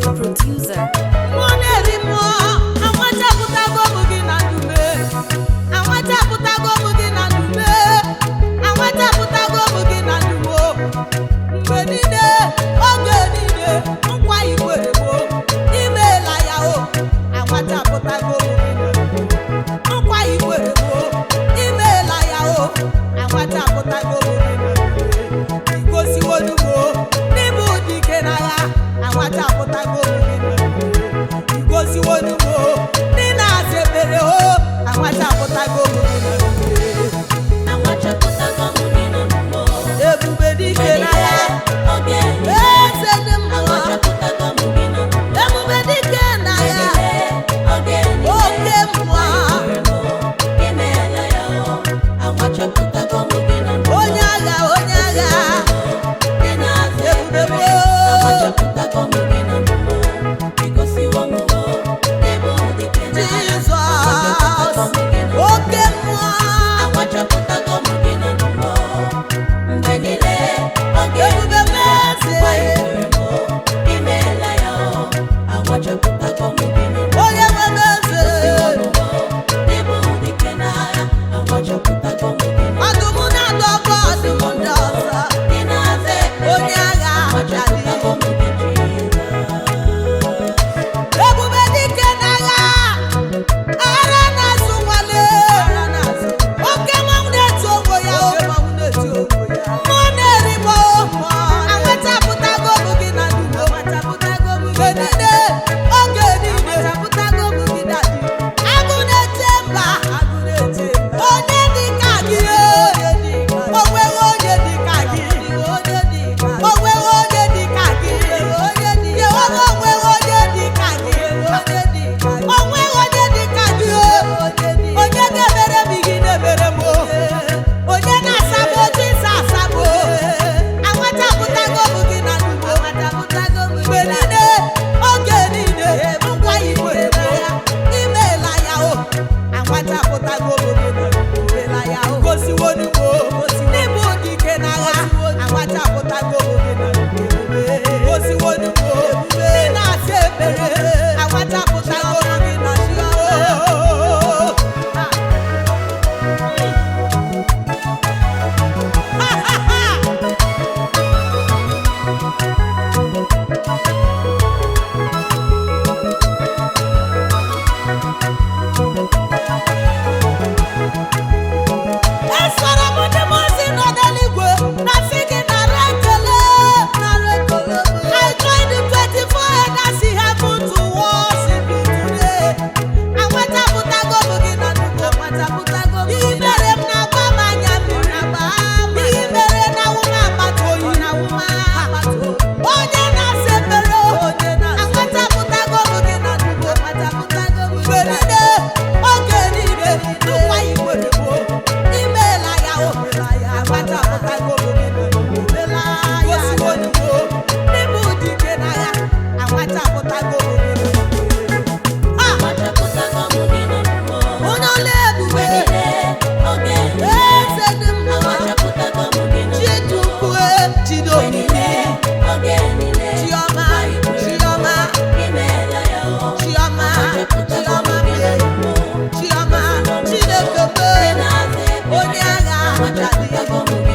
the producer. Mmụọ na-eri mmụọ, amachapụtago m gị na ndume. Amachapụtago m gị na ndume. Amachapụtago m gị na ndumo. Mgbe niile, oge niile, nkwa ikwere m o, imeela ya o. Amachapụtago m gị na ndume. Nkwa ikwere m o, imeela ya o. Amachapụtago m gị na ndume. Igosiwonu m o, n'ịbụ dike n'agha. Amachapụtago m gị na ndume. Igosiwonu m o, ndị na-asa ekpere o. Amachapụtago m gị na ndume. Anwachapụtago m gị na mmụọ. Ebube dike n'agha. Oge niile. Eze dị mma. Anwachapụtago m gị na mmụọ. Ebube dike n'agha. Oge niile. Oke mmụọ. Imeela ya o. Anwachapụtago m gị na mmụọ. Onye agha, onye agha. Ị na-aza Ebube m ekpere. o. Anwachapụtago m gị na mmụọ. Igosiwo m o. N'ịbụ dike n'agha. Jizọs. Anwachapụtago m gị na mmụọ. Oke mmụọ. Anwachapụtago m gị na mmụọ. Mgbe niile, oge Ebube m niile, eze. nkwa i kwere m o, imeela ya o. Anwachapụtago m gị na mmụọ. Onye nwe m eze. Igosiwo m o, n'ịbụ dike n'agha. Anwachapụtago m gị na mmụọ. Ọdụm na-adọgbu ọdụm ndị ọzọ. Ị na-aza ekpere. Onye agha. Anwachapụtago m gị, Jizọs. Ebube dike n'agha. Ara na-azụ nwale. Oke mmanwụ na-eti onwe ya o. Mmụọ na-eri m o. Anwachapụtago m gị na ndụ m. Mgbe niile, oge niile. Agụ na-eche mba. Onye dị ka gị o. O nweghị onye dị ka gị. O nweghị onye dị ka gị. Jehova, o nweghị onye dị ka gị. O nweghị onye dị ka gị o. Onye ga-emere m ihe ị na-emere m o. Onye na-asa m otu ịsa asa m o. Anwachapụtago m gị na ndụ m. Mgbe niile, oge niile, nkwa i kwere m o. Imeela ya o. Anwachapụtago m gị na ndụ m. Gosiwonu m o. N'ịbụ dike n'agha. Anwachapụtago m gị na ndụ m. Gosiwonu m o. Ị na-asa ekpere. Anwachapụtago m gị na ndụ m. Ha, ha, ha! Esoro m ndị mmụọ ozi nọ n'eluigwe na-asị gị nara ekele. I join the 24 elders in heaven to worship you today. Anwachapụtago m gị na ndụ m. Ihe mere m na-agba m anya mmiri. Ihe mere na awụ m akpata oyi. Onye na-asa ekpere. Anwachapụtago m gị na ndụ m. Mgbe niile, oge niile, nkwa i kwere m o. Imeela ya o. Anwachapụtago m gị na ndụ m. Gosiwonu m o. N'ịbụ dike n'agha. Anwachapụtago m gị na ndụ m. Ha! Anwachapụtago m gị na mmụọ. Onye ọla ebube. Mgbe niile, oge niile. Eze dị mma. Anwachapụtago m gị na mmụọ. Chidukwu, Mgbe Chidomine. niile, oge niile, Chiọma, nkwa i kwere m o, Chiọma. imeela ya o. Chiọma, Anwachapụtago m Chiọma gị na mee. mmụọ. Chiọma, Chineke Ị mee. na-aza ekpere. Onye agha. Anwachapụtago m